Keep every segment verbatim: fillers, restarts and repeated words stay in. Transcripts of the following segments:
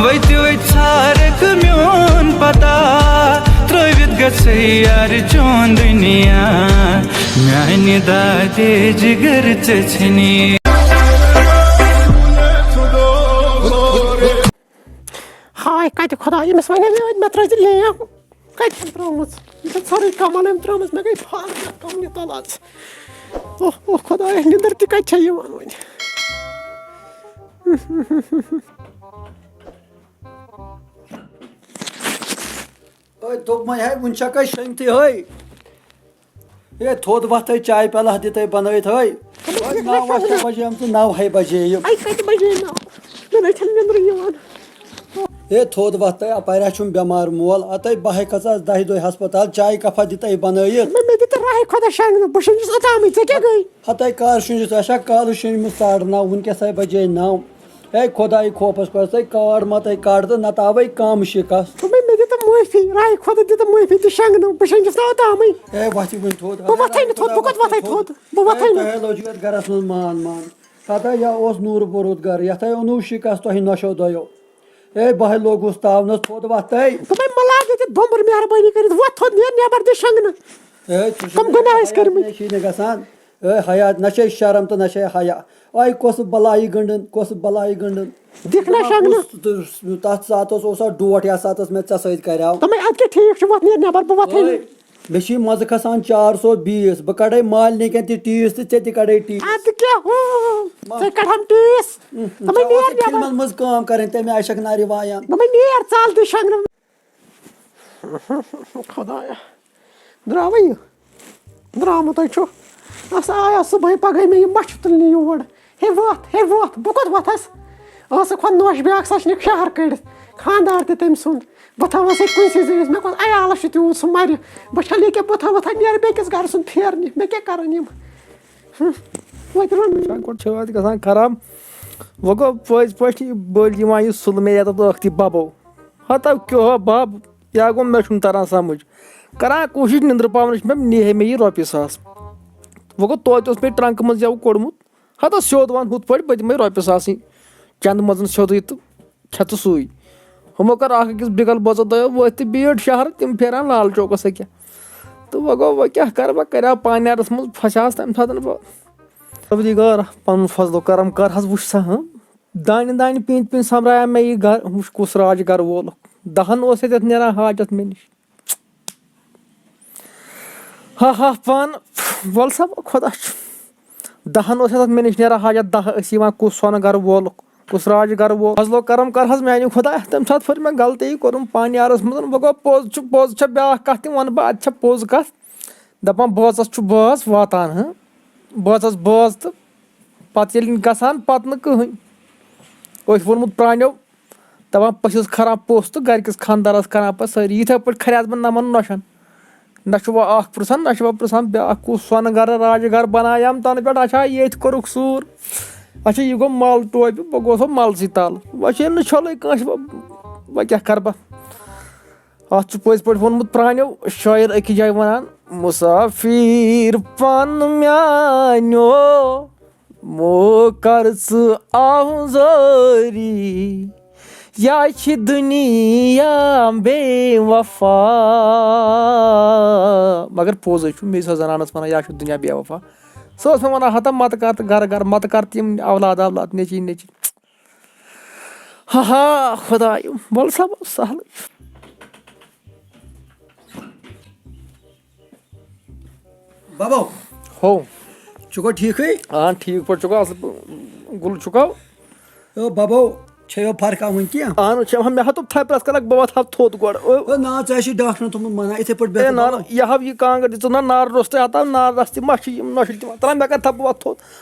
وتہِ وتہِ ژھارکھ میون پتہ، ترٲوِتھ گژھے یار چون دُنیا، میانہِ دادے جگر ژےٚ ژھٕنی۔ ہاے کتہِ خۄدا، ییٚمِس وَنے مےٚ وۄنۍ مےٚ ترٲے زِ لیمپ، کتہِ چھَم ترٲومٕژ؟ یہِ چھےٚ ژھرٕے کمل أمۍ ترٲومٕژ، مےٚ گٔے فال کملہِ تل آز۔ اوہ اوہ خۄدایا، نِندٕر تہِ کتہِ چھےٚ یِوان وۄنۍ؟ أے دوٚپمَے ہے، وٕنہِ چھَکھ أسۍ شۄنٛگتھٕے ہے۔ ہے تھوٚد وۄتھ ہے، چایہِ پیالہ دِتَے بَنٲیِتھ ہے۔ ہے نَو وَتھ چھےٚ بَجے آمژٕ، نَو ہے بَجے یِم۔ اَتہِ کَتہِ بَجے نَو؟ مےٚ نَے چھَنہٕ نیٚنٛدرٕے یِوان۔ ہے تھوٚد وۄتھ ہے، اَپارِ ہا چھُم بٮ۪مار مول، اَتَے بہٕ ہے کھژٕ آز دَہہِ دۄہہِ ہسپتال، چایہِ کَپھا دِتَے بَنٲیِتھ۔ مےٚ، مےٚ دِ تہٕ راہے خۄدا شۄنٛگنہٕ، بہٕ شۄنٛگِس اوٚتامٕے، ژےٚ کیٛاہ گٔے؟ ہَتَے کر شۄنٛگِتھ، أسۍ ہا کالہٕ شۄنٛگمٕژ ساڑٕ نَو، وٕنکٮ۪س ہے بَجے نَو۔ ہے خۄدایہِ خوفس کھوژ، تۄہہِ کاڈ ما تۄہہِ کاڈ تہٕ نتہٕ آوے کم شِکس۔ دوٚپمَے، مےٚ دِ تہٕ معٲفی، راے خۄدا دِ تہٕ معٲفی تہٕ شۄنٛگنہٕ، بہٕ شۄنٛگِس نہٕ اوٚتامٕے۔ ہے وۄتھِو وۄنۍ تھوٚد۔ بہٕ وۄتھَے نہٕ تھوٚد، بہٕ کوٚت وۄتھَے تھوٚد؟ بہٕ وۄتھَے ہے، نہٕ۔ تۄہہِ ہے لوٚجوٕ یَتھ گرس منٛز مان مان۔ پتہ یا اوس نوٗرٕ بوٚرُت گرٕ، یتھ ہے اوٚنوُ شِکس تۄہہِ نۄشو دۄیو۔ ہے بہٕ ہے لوٚگُس تاونس تھوٚد وۄتھَے۔ دوٚپمَے، مہ لاگ ییٚتہِ بۄمبُر مہربٲنی کٔرِتھ، وۄتھ تھوٚد، نیر نٮ۪بر دِ شۄنٛگنہٕ۔ ہے، ژٕ چھُکھ کم گۄناہ ٲسۍ کٔرمٕتۍ؟ مےٚ چھُے نہٕ گژھان۔ اے حیا، نہ چھے شرم تہٕ نہ چھے حیا۔ اے کۄس بلایی گٔنڈٕن، کۄس بلایی گٔنڈٕن۔ دِکھ نہ ژٕ ما شۄنٛگنہٕ۔ کُس تہٕ تتھ ساتس اوسا ڈوٹھ، یتھ ساتس مےٚ ژےٚ سۭتۍ کریاو۔ دوٚپمَے، اَدٕ کیٛاہ ٹھیٖک چھُ، وۄتھ نیر نٮ۪بر، بہٕ وۄتھَے اے، نہٕ۔ مےٚ چھُے مزٕ کھسان چار سو بیس، بہٕ کڑے مالنہِ کٮ۪ن تہِ ٹیٖس تہٕ ژےٚ تہِ کڑے ٹیٖس۔ اَدٕ کیٛاہ، ہُہ، ما- ژےٚ کڑہم ٹیٖس۔ اۭں، دوٚپمَے، ژےٚ نیر اوسُے نٮ۪بر۔ فِلمن منٛز کٲم کرٕنۍ، تَمہِ آیہِ چھکھ نہ رِوایان۔ دوٚپمَے، نیر ژَل تہٕ شۄنٛگنہٕ۔ خۄدایا، درٛاوٕے یہِ؟ درٛامُت ہے چھُ۔ اَسا آیا صُبحٲے پَگہٲے مےٚ یہِ مَچھِ تُلنہِ یور۔ ہے وۄتھ، ہے وۄتھ، بہٕ کوٚت وۄتھَس؟ ٲسٕکھ ہۄ نوٚش بیٛاکھ، سۄ چھِ نِکھ شہر کٔڑِتھ۔ خانٛدار تہِ تٔمۍ سُنٛد۔ بہٕ تھاوَس ہے کُنسٕے زٔنِس، مےٚ کوٚت عیالَس چھُ تیوٗت سُہ مَرِ۔ بہٕ چھَلہٕ ییٚکیٛاہ بُتھا وُتھا نیرٕ بیٚکِس گَرٕ سُنٛد پھیرنہِ۔ مےٚ کیٛاہ کَرَن یِم؟ ہُہ، وۄنۍ تہِ وَن۔ گۄڈٕ چھِ اَتھ گژھان خراب۔ وۄنۍ گوٚو پٔزۍ پٲٹھۍ یہِ بٔلۍ یِوان یہِ سُلہٕ مےٚ یَتَتھ ٲکھتی بَبو۔ ہتو کیٛاہ بب، یا گوٚو مےٚ چھُنہٕ تران سمجھ۔ کران کوٗشِش نِندرٕ پاونٕچ، مےٚ نیٖہے مےٚ یہِ رۄپیہِ ساس۔ وۄنۍ گوٚو توتہِ اوس مےٚ ٹرنکہٕ منٛز یَوٕ کوٚڑمُت۔ ہتا سیوٚد وَن ہُتھ پٲٹھۍ، بہٕ دِمَے رۄپیہِ ساسٕے چندٕ منٛز سیوٚدُے تہٕ کھےٚ ژٕ سُے۔ ہُمو کٔر اکھ أکِس بِگل بٲژو دۄیو وٲتۍ تہٕ بیٖٹھ شہر، تِم پھیران لال چوکس أکیاہ۔ تہٕ وۄنۍ گوٚو، وۄنۍ کیٛاہ کرٕ بہٕ، کریٛاو پانیارس منٛز، پھسیوس تَمہِ ساتہٕ بہٕ۔ پروردگار، پنُن فضل و کرم کر حظ وٕچھ سا، ہاں؟ دانہِ دانہِ پیٖنتہِ پیٖنتہِ سۄمبرایو مےٚ یہِ گرٕ، وٕچھ کُس راج گرٕ وولُکھ۔ دَہَن اوس ییٚتٮ۪تھ نیران حاجت مےٚ نِش۔ ہا ہا پانہٕ، وَل سا خۄدا چھُ۔ دَہَن اوس ییٚتٮ۪تھ مےٚ نِش نیران حاجت، دَہ ٲسۍ یِوان، کُس سۄنہٕ گرٕ وولُکھ، کُس راج گرٕ وول۔ فضل و کرم کر حظ میٛانہِ خۄدا، تَمہِ ساتہٕ پھٔر مےٚ غلطی، یہِ کوٚرُم پانہٕ یارَس منٛز۔ وۄنۍ گوٚو پوٚز چھُ، پوٚز چھےٚ بیٛاکھ کَتھ تہِ وَنہٕ بہٕ، اَتہِ چھےٚ پوٚز کَتھ۔ دَپان بٲژَس چھُ بٲژ واتان، ہہ؟ بٲژَس بٲژ تہٕ پَتہٕ ییٚلہِ گژھان، پَتہٕ نہٕ کٕہٕنۍ۔ أتھۍ ووٚنمُت پرٛانیو، دَپان پٔژھِس کھران پوٚژھ تہٕ گَرِکِس خانٛدارَس کھران پَتہٕ سٲری۔ یِتھَے پٲٹھۍ کھریٛاس بہٕ نَمَن نۄشَن۔ نہ چھُ وۄنۍ اَکھ پِرٛژھان، نہ چھُ وۄنۍ پِرٛژھان بیٛاکھ، کُس سۄنہٕ گَرٕ راجہٕ گَرٕ بَنایَم تَنہٕ پٮ۪ٹھ۔ اچھا، ییٚتھۍ کوٚرُکھ سوٗر۔ اچھا، یہِ گوٚو مَل ٹوپہِ، بہٕ گوس وۄنۍ مَلسٕے تَل۔ وۄنۍ چھِ ییٚلہِ نہٕ چھۄلٕے کٲنٛسہِ، وۄنۍ، وۄنۍ کیٛاہ کَرٕ بہٕ؟ اَتھ چھُ پٔزۍ پٲٹھۍ ووٚنمُت پرٛانیو شٲعر أکِس جایہِ وَنان، "مُسافِر پَن میٛانیو، مو کر ژٕ آزٲری، یا چھِ دُنیا بے وفا۔" مگر پوٚزُے چھُ، مےٚ چھِ سۄ زَنانَس وَنان، "یا چھُ دُنیا بے وفا۔" سۄ ٲس مےٚ وَنان، "ہتا مَتہٕ کَر تہٕ گَرٕ گَرٕ، مَتہٕ کَر تہٕ یِم اولاد اولاد، نیٚچِوۍ نیٚچِوۍ۔" ہا ہا، خۄدایو، وَلہٕ سا، وَلہٕ سہلٕے چھُ۔ بَبو۔ ہو۔ ژٕ گوٚو ٹھیٖکٕے؟ آ، ٹھیٖک پٲٹھۍ چھُکھا، اَصٕل پٲٹھۍ گُل چھُکھا؟ او بَبو، چھےٚ یو فرقا وٕنہِ کینٛہہ؟ اہن حظ، چھےٚ، مےٚ ہا دوٚپ تھَپہِ پرٛٮ۪س کَرَکھ، بہٕ وَتھٕ ہا تھوٚد گۄڈٕ۔ او۔ او نا، ژےٚ ہا چھُے ڈاکٹرَن تھوٚمُت منع، یِتھَے پٲٹھۍ بیٚہہ ہے تہٕ نا، بَبو۔ نا، یہِ ہا یہِ کانٛگٕر دِژٕن نا نارٕ روٚستُے، ہتا نارٕ رَس تہِ ما چھِ یِم نۄشہِ تہِ ما، تَلہ مےٚ کَر تھَپھ، بہٕ وَتھٕ تھوٚد۔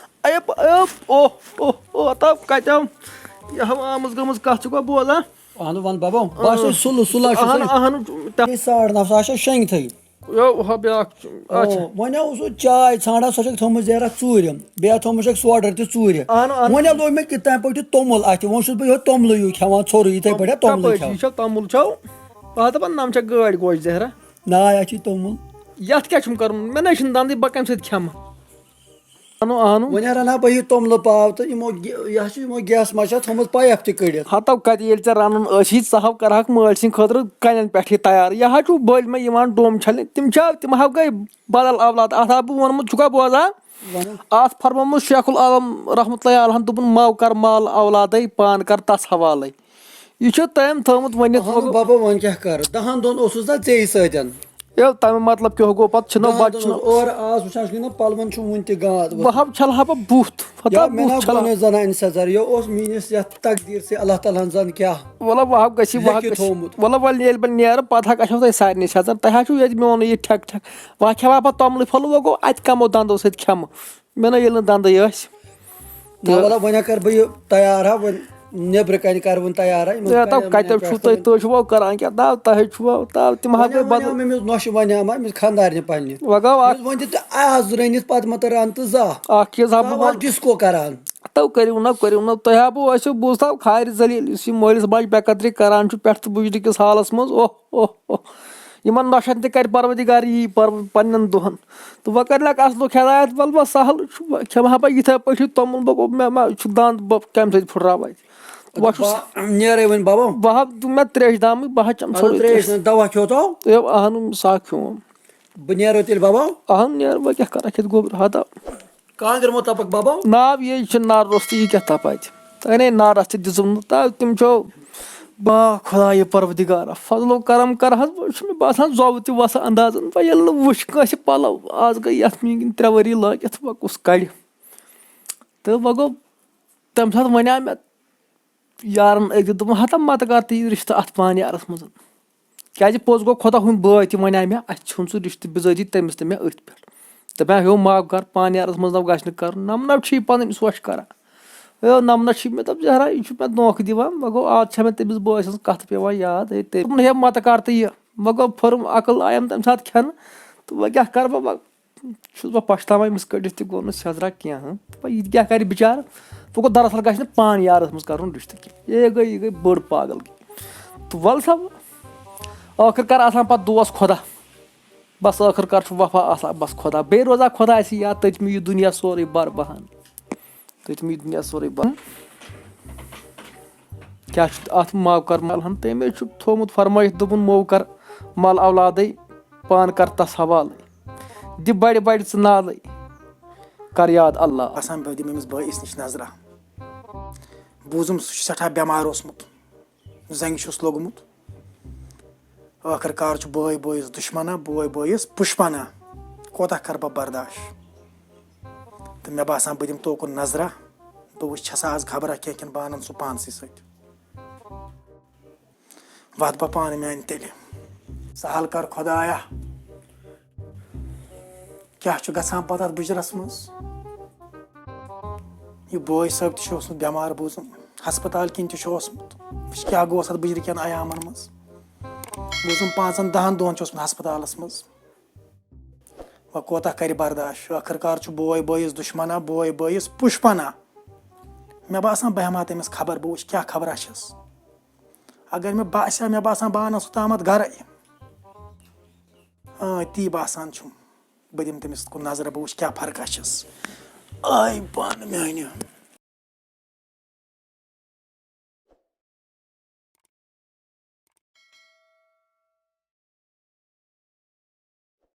اے، اے، اوہ، اوہ، اوہ، ہتا کَتہِ آو؟ یہِ ہا آمٕژ گٔمٕژ کَتھ چھُکھا بوزان؟ اہن وَن بَبو، بہٕ ہا چھُسَے سُلہٕ، سُلہٕ ہا چھُسَے۔ اہن، اہن۔ یہِ ساڑ نَو ساس چھےٚ شۄنٛگتھٕے۔ یو، ہا بیٛاکھ، اچھا۔ او، وۄنۍ ہا اوسُس چاے ژھانٛڈان، سۄ چھَکھ تھٲومٕژ زیرہ ژوٗرِ، بیٚیہِ ہا تھوٚومُت چھَکھ سوڈر تہِ ژوٗرِ۔ اہن، اہن۔ وۄنۍ ہا لوٚگ مےٚ کِتھ تام پٲٹھۍ توٚمُل اَتھِ، وۄنۍ چھُس بہٕ یِہوٚے توٚملٕے یوٗ کھٮ۪وان، ژھورُے یِتھَے پٲٹھۍ ہا توٚملٕے کَپٲرۍ چھِ کھٮ۪وان۔ یہِ چھا توٚمُل چھَو؟ بہٕ ہا دَپان نَم چھَکھ گٲڑۍ گوجہِ زہرا۔ نہ، اَتھ چھُے توٚمُل۔ یَتھ کیٛاہ چھُم کَرُن؟ مےٚ نَے چھُنہٕ دَندٕے، بہٕ کَمہِ سۭتۍ کھٮ۪مہٕ؟ اَنو، اَنو۔ وۄنۍ رَنہٕ ہا بہٕ یہِ توٚملہٕ پاو تہٕ یِمو گے-، یہِ ہا چھُ یِمو گیس ما چھا تھوٚمُژ پایپ تہِ کٔڑِتھ؟ ہتو کتہِ، ییٚلہِ ژےٚ رنُن ٲسی، ژٕ ہاو کرہکھ مٲلۍ سٕنٛدِ خٲطرٕ کنٮ۪ن پٮ۪ٹھ یہِ تیار۔ یہِ ہا چھُ بٔلۍ مےٚ یِوان ڈوم چھلنہِ، تِم چھا، تِم ہاو گٔے بدل اولاد۔ اتھ ہا بہٕ ووٚنمُت، چھُکھا بوزان؟ ونُن۔ اتھ فرمومُت شیخ العالم رحمتہ اللہ علیہ دوٚپُن، مو کر مال اولادے، پان کر تس حوالے۔ یہِ چھُ تٔمۍ تھوٚومُت ؤنِتھ۔ اہنُو ببا، وۄنۍ کیٛاہ کَرٕ؟ دَہَن دۄہَن اوسُس نا ژےٚ سۭتۍ۔ ییٚلہِ تَمہِ مطلب کیٛاہ گوٚو پَتہٕ چھِنہٕ دَہَن بَچہٕ دۄہَن چھُنہٕ۔ اوس۔ اورٕ آز وٕچھان چھُکھ نہ پَلوَن چھُ وُنہِ تہِ گانٛد ؤژھمٕژ۔ بہٕ ہا چھَلہٕ ہا پَتہٕ بُتھ، ہتا یا مےٚ بُتھ نا چھَلہٕ۔ گۄنَے زَنان اِنسان زَر، یہِ اوس میٛٲنِس یَتھ تقدیٖر سے اللہ تعالیٰ ہَن زَن کیٛاہ وَلہٕ وۄنۍ ہا گژھِ، وۄنۍ ہا لیکھِتھ گژھِ۔ تھوٚومُت۔ وَلہٕ وۄنۍ ییٚلہِ بہٕ نیرٕ پَتہٕ ہا گژھو تۄہہِ سارنٕے سٮ۪زَر، تۄہہِ ہا چھُو ییٚتہِ میونُے یہِ ٹھٮ۪ک ٹھٮ۪ک۔ وۄنۍ کھٮ۪مہٕ ہا پَتہٕ توٚملٕے پھوٚلہٕ وۄنۍ گوٚو اَتہِ کَمو دَندو سۭتۍ کھٮ۪مہٕ۔ مےٚ نا ییٚلہِ نہٕ دَندٕے ٲسۍ۔ نہ، تہٕ وَلہٕ وۄنۍ ہا کَرٕ بہٕ یہِ تیار ہا، وۄنۍ نیٚبرٕ کَنہِ کَرٕ وۄنۍ تیار ہا، یِمَن ہے، تَو کَنٮ۪ن کَتٮ۪و وَنٮ۪ن چھُو پٮ۪ٹھ تُہۍ، تہٕ تُہۍ چھُوا کَران کیٛاہ؟ تَو تۄہہِ چھُوا، تَو تِم ہا وۄنۍ گٔے ہا، وۄنۍ ہا بدل۔ مےٚ، مےٚ اوس نۄشہِ وَنہِ ہا ما، أمِس خانٛدارنہِ پنٛنہِ۔ وۄنۍ گوٚو اَکھ۔ مےٚ اوس وۄنۍ تہِ تہٕ آز رٔنِتھ پَتہٕ مہ تہٕ رَن تہٕ زانٛہہ۔ اَکھ چیٖز ہا بہٕ زانٛہہ وَنہٕ۔ ڈِسکو کَران۔ تو کٔرِو نہ، کٔرِو نہ، تُہۍ ہا بہٕ ٲسِو بوٗزتو خارِ ذلیٖل، یُس یہِ مٲلِس ماجہِ بے قدری کَران چھُ پٮ۪ٹھ تہٕ بُجرِ کِس حالَس منٛز، اوہ، اوہ، اوہ۔ یِمَن نۄشَن تہِ کَرِ پَروَردِگار یی پَر-، پنٛنٮ۪ن دۄہَن۔ تہٕ وۄنۍ کَرِ لَکھ اَصلُک ہدایت، وَلہٕ وۄنۍ سَہل چھُ، وۄنۍ کھٮ۪مہٕ ہا بہٕ یِتھَے پٲٹھۍ یہِ توٚمُل، بہٕ گوٚو، مےٚ ما چھُ دَنٛد، بہٕ کَمہِ سۭتۍ پھٕٹراوٕ اَتہِ؟ وۄنۍ چھُس بہٕ نیرَے وۄنۍ بَبا۔ بہٕ ہا، مےٚ ترٛیش دامٕے، بہٕ ہا چَمہٕ اَدٕ ژھوٚرُے ترٛیش ترٛیش۔ نہٕ، دَوا کھیوٚو تو؟ ہے، اَہَن، سا کھیوٚم۔ بہٕ نیرو تیٚلہِ بَبا۔ اَہَن، نیر، وۄنۍ کیٛاہ کَرَکھ ییٚتہِ گوٚبرِ ہَتا؟ کانٛگٕر مہ تَپَکھ بَبا۔ ناو یے چھُ نار روٚستُے، یہِ کیٛاہ تَپہٕ اَتہِ؟ تَنے نارَس تہِ دِژٕم نہٕ، تَو تِم چھو، با خۄدایہِ پَروَردِگارا، فضل و کرم کَر حظ، وۄنۍ چھُ مےٚ باسان زوٚوٕ تہِ وَسان اَندازَن، وۄنۍ ییٚلہِ نہٕ وٕچھ کٲنٛسہِ پَلَو، آز گٔے یَتھ میٛٲنۍ کِنۍ ترٛےٚ ؤری لٲگِتھ، وۄنۍ کُس کَڑِ؟ تہٕ وۄنۍ گوٚو، تَمہِ ساتہٕ وَنیٛاو مےٚ یارَن أکۍ، دوٚپُن، ہَتا مَتہٕ کَر تہٕ یہِ رِشتہٕ اَتھ پانہٕ یارَس منٛز۔ کیٛازِ پوٚز گوٚو، خۄدا ہُنٛد بٲے تہِ وَنیٛاے مےٚ، اَسہِ ژھیوٚن سُہ رِشتہٕ بِزٲتی تٔمِس تہٕ مےٚ أتھۍ پٮ۪ٹھ۔ دَپیٛاو، ہیو معاف کَر، پانہٕ یارَس منٛز نہ گژھِ نہٕ کَرُن، نَمنَو چھِ یہِ پَنٕنۍ سۄچھ کَران۔ ہیو نَمنَس چھِ مےٚ دوٚپ، زہرا، یہِ چھُ مےٚ دھوکہٕ دِوان۔ وۄنۍ گوٚو، آز چھےٚ مےٚ تٔمِس بٲے سٕنٛز کَتھ پٮ۪وان یاد۔ ہے، تٔمۍ دوٚپُن، ہے، مَتہٕ کَر تہٕ یہِ۔ وۄنۍ گوٚو، پھٔرٕم عقل آیَم تَمہِ ساتہٕ کھٮ۪نہٕ۔ تہٕ وۄنۍ کیٛاہ کَرٕ بہٕ؟ وۄنۍ چھُس بہٕ پَشتاوان أمِس کٔڑِتھ تہِ گوٚو نہٕ سیٚزرا کینٛہہ، ہہ۔ وۄنۍ یہِ تہِ کیٛاہ کَرِ بِچارٕ؟ وۄنۍ گوٚو دَراصل گژھِ نہٕ پانہٕ یارَس منٛز کَرُن رِشتہٕ کینٛہہ۔ یہِ گٔے، یہِ گٔے بٔڑ پاگل گٔے۔ تہٕ وَلہٕ سا، ٲخٕر کار آسان پَتہٕ دوس خۄدا۔ بَس ٲخٕر کار چھُ وفا آسان بَس خۄدا۔ بیٚیہِ روزان خۄدایہِ سٕے یاد، تٔتۍ مےٚ یہِ دُنیا سورُے بَر بَہان۔ تٔتۍ مےٚ یہِ دُنیا سورُے بَر۔ کیٛاہ چھُ اَتھ ماو کَر مَل ہَن؟ تٔمۍ چھُ تھوٚومُت فرمٲیِتھ، دوٚپُن، مو کَر مَل اولادَے، پان کَر تَس حوالَے۔ دِ بَڑِ بَڑِ ژٕ نالٕے، کَر یاد اللہ۔ آسان بہٕ دِمہٕ أمِس بٲیِس نِش نظرہ۔ بوٗزُم سُہ چھُ سٮ۪ٹھاہ بٮ۪مار اوسمُت، زَنٛگہِ چھُس لوٚگمُت۔ ٲخٕر کار چھُ بٲے بٲیِس دُشمنہ، بوے بٲیِس پُشپنہ۔ کوتاہ کَرٕ بہٕ برداش؟ تہٕ مےٚ باسان بہٕ دِمہٕ توکُن نظرہ، بہٕ وٕچھِ چھَسا آز خبرا کینٛہہ کِنہٕ بہٕ اَنَن سُہ پانسٕے سۭتۍ۔ وَتھ بہٕ پانہٕ میٛانہِ تیٚلہِ۔ سہل کَر خۄدایا۔ کیٛاہ چھُ گژھان پَتہٕ اَتھ بُجرَس منٛز؟ یہِ بوے صٲب تہِ چھُ اوسمُت بٮ۪مار، بوٗزُم ہسپتال کِنۍ تہِ چھُ اوسمُت۔ وٕچھ کیٛاہ گوٚوس اَتھ بُجرِ کٮ۪ن ایامَن منٛز۔ بوٗزُم پانٛژَن دَہَن دۄہَن چھُ اوسمُت ہسپتالَس منٛز۔ وۄنۍ کوتاہ کَرِ برداش؟ ٲخٕر کار چھُ بوے بٲیِس دُشمنہ، بوے بٲیِس پُشپنہ۔ مےٚ باسان بہٕ ہٮ۪مہٕ ہا تٔمِس خبر، بہٕ وٕچھِ کیٛاہ خبرا چھَس۔ اگر مےٚ باسیٛا، مےٚ باسان بہٕ اَنَس اوٚتامَتھ گَرَے۔ آ، تی باسان چھُم۔ بہٕ دِمہٕ تٔمِس کُن نظرہ، بہٕ وٕچھِ کیٛاہ فرقہ چھَس۔ آے پانہٕ میٛانہِ۔